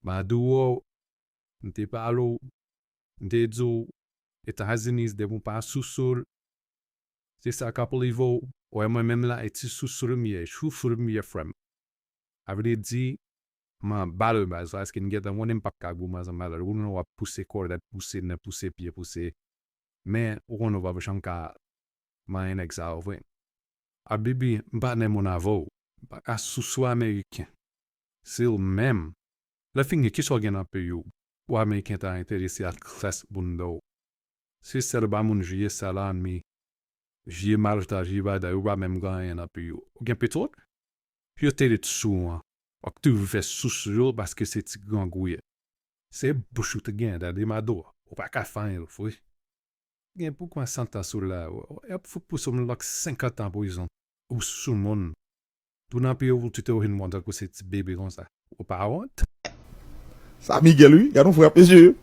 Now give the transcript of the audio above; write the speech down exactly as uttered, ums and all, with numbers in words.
Maduro, m te pale w, m te di w, Etazini, depi w pa sou sou l, se sa k ap rive w. Wè mwen menm la, e ti sou sou l m ye, sou sou l m ye, frè m. A vle di, m anba le baz, paske n gentan konnen m p ap ka goumen ansanm avè l. Ou konnen w ap pouse kòdèt, pouse nen, pouse pye, pouse. Men, ou konnen w p ap janm ka manyen nèg sa yo vre. Abibi, m pa nan moun avè w. M pa ka sou sou Ameriken. Se ou menm. Lè fini, kisa w gen nan peyi w? Ou Ameriken ta enterese ak kras bounda w. Se sèl ba moun vye salami, vye malta, vye bagay, ou pa menm gen anyen nan peyi w. Ou gen petwòl? Yo te ret sou an. W ap toujou fè sou sou yo paske se ti grangou ye. Se bouch ou te gen, tande Maduro. Ou pa ka fè anyen, vre. Gen pou kwen santa sou la, y ap fout pouse w lòk senkant an prizon. Ou sou moun. Tou nan peyi w, tou te w vin mwen tankou se ti bebe konsa. Ou pa wont? Sa Miguel, wi. Gade yon frap, mesye.